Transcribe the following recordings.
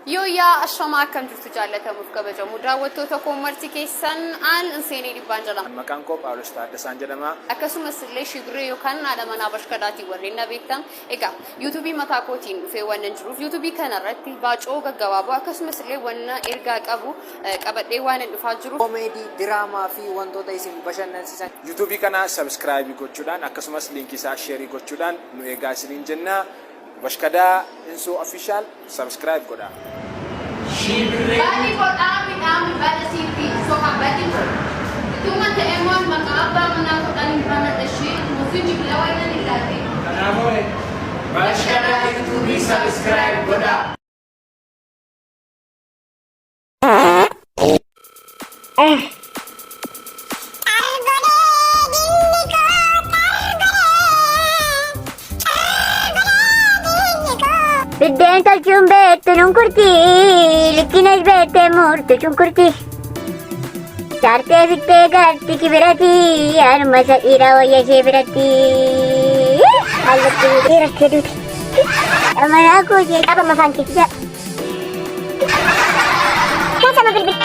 Yooyyaa ashamaa akkam jirtu jaallatamuuf kabajamu daawwattoota koo marti keessan aan Inseenee Dhibbaan jedhama. Maqaan koo Phaawulos Taaddasaan jedhama. Akkasumas illee Shibirree yookaan haadha manaa Bashkadaatiin warreen na beektan. Egaa yuutuubii mataa kootiin dhufee waan jiruuf yuutuubii kanarratti baacoo gaggabaaboo akkasumas illee wanna ergaa qabu qabadhee waan dhufaa jiruuf. Koomeedii, diraamaa fi wantoota isin bashannansiisan. Yuutuubii kana subscribe gochuudhaan akkasumas liinkii isaa share gochuudhaan nu eegaa isiniin jenna. Bashkadaa Insoo Official subscribe godhaa. Badi godhaa midhaan bada siitti soqa badi godha. Ituma ta'emmoon maqaa abbaa manaa godhan hin banadha ishee mufichi bila waynan ilaate. Kanaafuu Bashkadaa YouTube subscribe godhaa. Biddeen tolchuun beektu nunkurtii, likkinas beektee murtu cunkurtii. Saartee fittee gaarti kibiratii, anuma isa dhiiraa wayya ishee biratti. Hallatti dhiirattee duute. Amanaa koo ishee qabama afaan keessa. Keessa bilbil.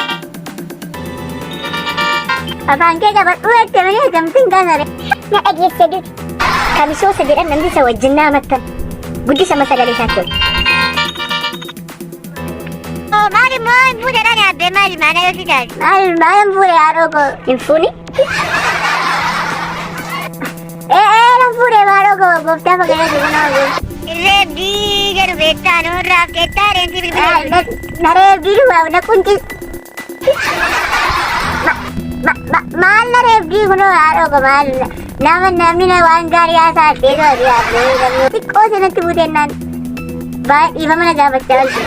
Afaan kee qabadhu jette malee akkamtiin hin kaasare. Na dhageesse duuti. Kamisoosa jedhan namni isa wajjin naa mattan. Guddisa amma sagalee isaatti ol. Maal immoo hin fuudhe dhaan yaabbee maal maana yoo si taate. Maal maal hin fuudhe haadhoo koo hin fuuni. Ee ee nan fuudhe haadhoo koo gooftaa fagaraa jiru naa gooftaa. Reebdii jedhu beektaa nurraa afteettaa reentii bilbila. Na reebdii duwwaa na qunci. Maal na reebdii kunoo haadhoo koo maal nama namni na waan gaarii haasaa ta'e namni xiqqoo sanatti buutennaan baay'ee dhiifama na gaafachaa olti.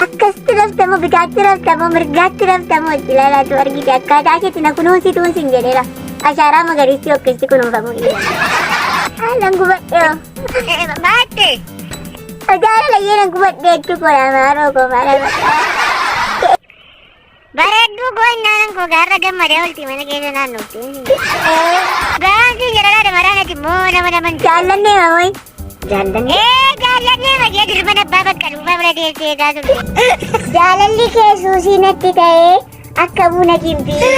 Akkasitti raftamoo bitaatti raftamoo mirgaatti raftamoo itti ilaalaatu argite akkaataa isheetti na kunuunsituun sin jedheera. Ashaaraa magariisti akkasitti kunuunfamuu dhiira. Haalan gubadhee. Maatte. Jaalala yeelan gubadhee jechuu koodha maaloo koo maala. Bareedduu goonnaan koo gaarra gammadee olti mana keessa naannofti. Gaansi jedhalaa damaraan ati immoo nama naman. Jaallannee mamoy. Jaallannee. Ee jaallannee majee durban abbaa bakka dhuunfaa bira teessee eegaa turte. Jaalalli kee suusii natti ta'ee akka buna gimbii.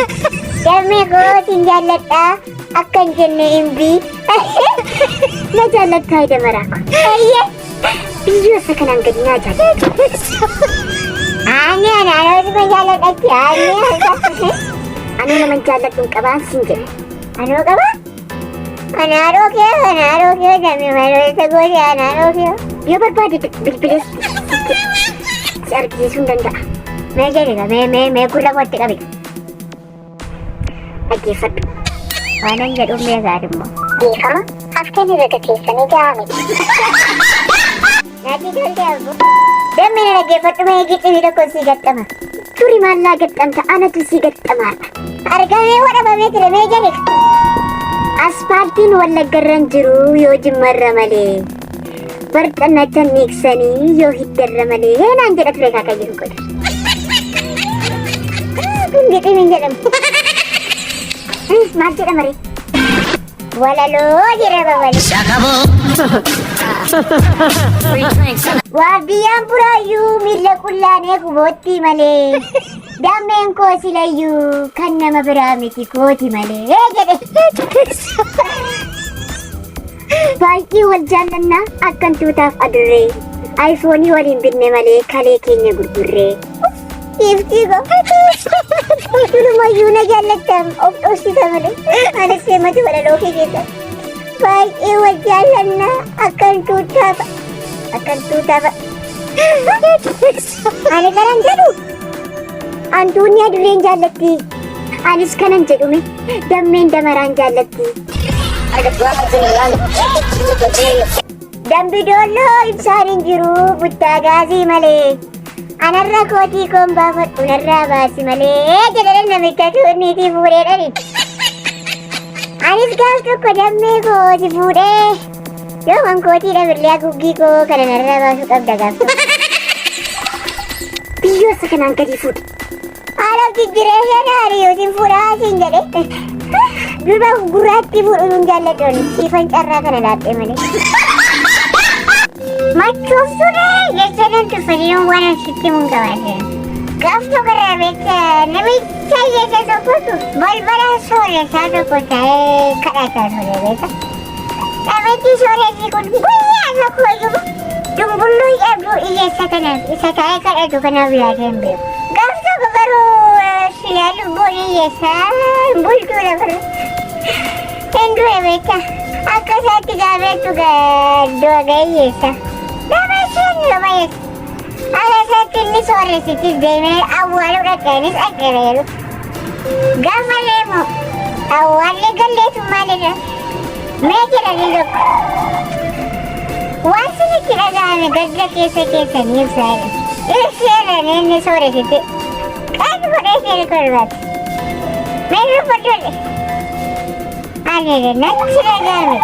Damee kootiin jaalladhaa akka hin jenne imbii. Na jaallattaa damaraa ko. Eeyyee. Biyyoo isa kanaan gadi naa jaalladha. Ani ani ani osuma jaalladhatti ani ani naman jaalladhu hin qabaan siin jedhe. Anoo qabaa? Anaaroo kee anaaroo kee damee maaloo isa goote anaaroo kee. Yoo barbaade bilbilees si argisiisuu hin danda'a. Mee jedhe mee mee mee gurra kootti qabi. Dhaggeeffadhu. Waanan jedhuun beekaa immoo. Dhiifama hafteen herrega keessanii gahaa miti. Natti tolte abbo. Dammee na dhaggeeffadhu mee gixximii tokko sii gaxxama. Turi maallaa gaxxamta anatu sii gaxxama har'a. Argamee wadhabamee ture mee jedhe. Aspaaltiin wallaggarra hin jiru yoo jimmarra malee. Barxannacha miiksanii yoo hiddarra malee naan jedha ture kaakayyuun godha. Kun gixim hin jedhamu. Maal jedhama ree? Walaloo jedhama malee. Waardiyyaan buraayyuu miilla qullaan eegu boottii malee. Dammeen koo silayyuu kan nama biraa miti kooti malee jedhe. Baay'ee wal jaallannaa akkan tuutaaf adurree. Ayifoonii waliin binne malee kalee keenya gurgurree. Iftii koo. Durumayyuu na jaallattam of dhoksita malee. Anis seematu walaloo kee keessa. Baay'ee wal jaallannaa akkan tuutaaf akkan tuutaaf. Ani kanan jedhu antuunni adurreen jaallatti. Anis kanan jedhume dammeen damaraan jaallatti. Dambi doolloo ibsaan hin jiru buttaa gaazii malee. Anarra kootii koon baafadhu narraa baasi malee jedhee namicha tuunniitii fuudhee dhani. Anis gaaf tokko dammee koo si fuudhee yooman kootii dhabillee haguuggii koo kana narraa baasuu qabda gaaf tokko. Biyyoo isa kanaan gadi fuudhi. Haala jijjiiree naari yootiin fuudhaa siin jedhe. Durba gurraatti fuudhuun hin jaalladhu siifan carraa kana laadhee malee. Machooftuudha jecha nan tuffadhiin waan asitti mun qabaate. Gaaf tokko irraa beekta namicha hiyyeessa tokkotu balbala sooressaa tokko taa'ee kadhataa ture beekta. Namichi sooressi kun guyyaa tokko iyyuu dumbulluu cabduu hiyyeessa kanaaf isa taa'ee kadhatu kanaaf laatee hin beeku. Gaaf tokko garuu silaa lubbuun hiyyeessaa hin bultuu lafarra. Hin du'e beekta. Akka isaatti gaabeettu du'a ga'e hiyyeessa. Nama isheen nama hiyyeessa. Akka isaatti inni sooressittis deemee awwaaluu dhaqeenis dhaqeera jedhu. Gaafa deemu awwaallee galleetu maalidha? Mee jedhanii tokko. Waan sinitti dhaga'ame gadda keessa keessanii ibsaa jedha. Ibseera inni sooressitti. Qan godhee seera korbaati. Mee dubbadhu. Ani natti dhaga'ame.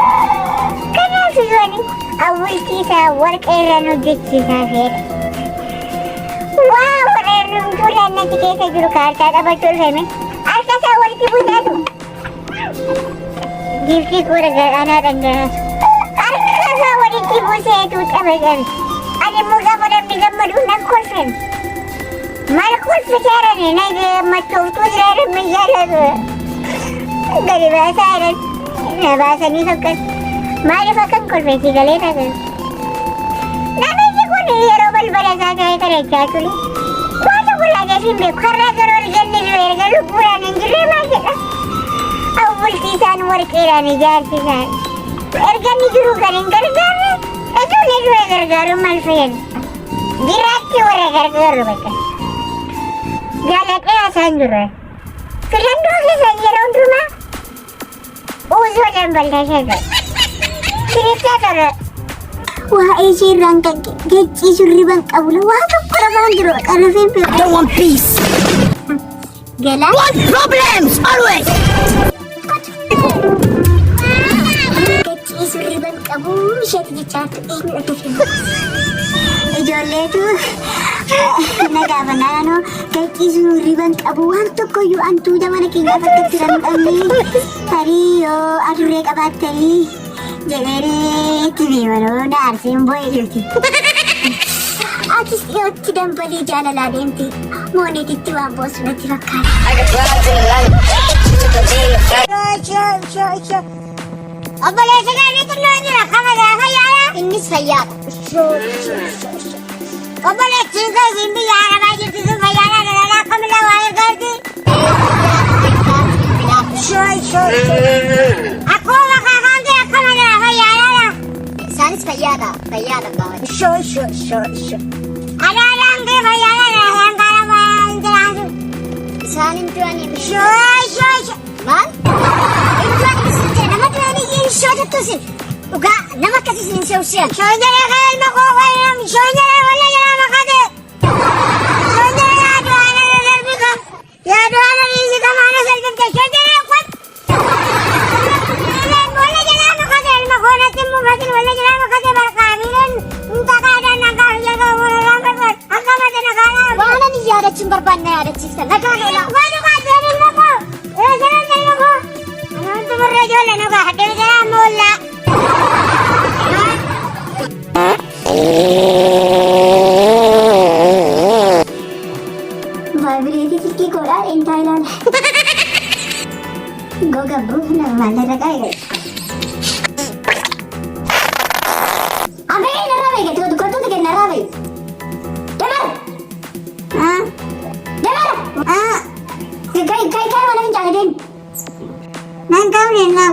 Kanaaf ijooni awwiltii isaa warqee irraan hojjechiisaa fe'edha. Waa warreen tuulaan natti keessa jiru kaartaa taphachuu dhufeme harka isaa walitti buusaatu. Giiftii koora galaanaa dhangalaasu. Harka isaa walitti buuseetu tapha cabe. Ani immoo gaafa namni gammadu nan kolfeen. Maal kolfiteerani na gammachuuftuu jira miyyaalatu. Gadi baasaa jiran na baasanii fakkan. Maaliif akkan kolfeessi galee taasisu? Namichi kun yeroo balbala isaa ta'ee kadhachaa ture. Waan tokko laatee hin beeku. Har'a garuu erga inni du'e erga lubbuudhaan hin jirre maal jedha? Awwaltii isaan warqeedhaan ijaarsi isaan. Erga inni jiru kan hin gargaarre osoo inni du'e gargaaruun maal fayyada? Jiraatti warra gargaaru bakka. Jaaladhee haasaan jirra. Filannoo keessan yeroo hundumaa uuzoo dambaltasha ta'e. Sirriitti tola. Waa'ee ishee irraan kan ka'e gaccii shurriban qabu waa tokko rafaan jiru qarrafeen beeku. Don't want peace. Galaa. Want problems always. Gaccii shurriban qabu isheeti jechaa eenyu akka kennu. Ijoolleetu na gaafa naannoo gaccii shurriban qabu waan tokkoyyuu antuuta mana keenyaaf akka itti rannu dhabne tarii yoo adurree qabaattanii jedhee itti deemanoo na arseen bo'ee jirti. Atis dhiyootti dambalii jaalalaa deemte mooneetitti waan boossu natti fakkaata. Obboleessa keenya xinnoo jira kama gaafa yaala. Innis fayyaadha. Obboleettiin kee isiin biyya arabaa jirti sun fayyaadha dhalaa kamillee waa ergaarti. Akkuma maqaa kee akkama jira fayyaadha. Isaanis fayyaadha. Fayyaadha baawwan. Adaadaan kee fayyaadha isaan kaana waan jiraatu. Isaan hin du'anii. Shoo shoo shoo. Maal? Hin du'anii isin jedhe nama du'anii hin shootattu isin. Dhugaa nama akkasii isin hin se'u se'an. Shoo jedhee kee ilma koo fayyadamu shoo jedhee walla jedhaa maqaa ta'e. Shoo jedhee yaadu haala darbii kan yaadu haala dhiisi kan haala salphifte shoo jedhee uffat. Walla jalaa maqaa ilma koo natti hin mufatin walla jalaa maqaa ta'e barqaabiileen hin taqaadhaan nagaa fi jalqaba boorarraan barbaadu akka mata nagaadhaan. Waan ani yaadachuun barbaanne yaadachiifta. Nagaan oolaa. Waan dhugaatti ilma koo ee jedhan ilma koo. Anuun xumurree ijoollee nu gaafadhe jalaa amma ollaa. Vaayibireetii silkii koodhaa eentaa ilaala. Goga buufna maalirra qaayee. Abee narraa beeke gortuutu kenna narraa beeke. Dabar! Dabar! Kai kai kai mana fincaanii deemi. Nan qabne nan.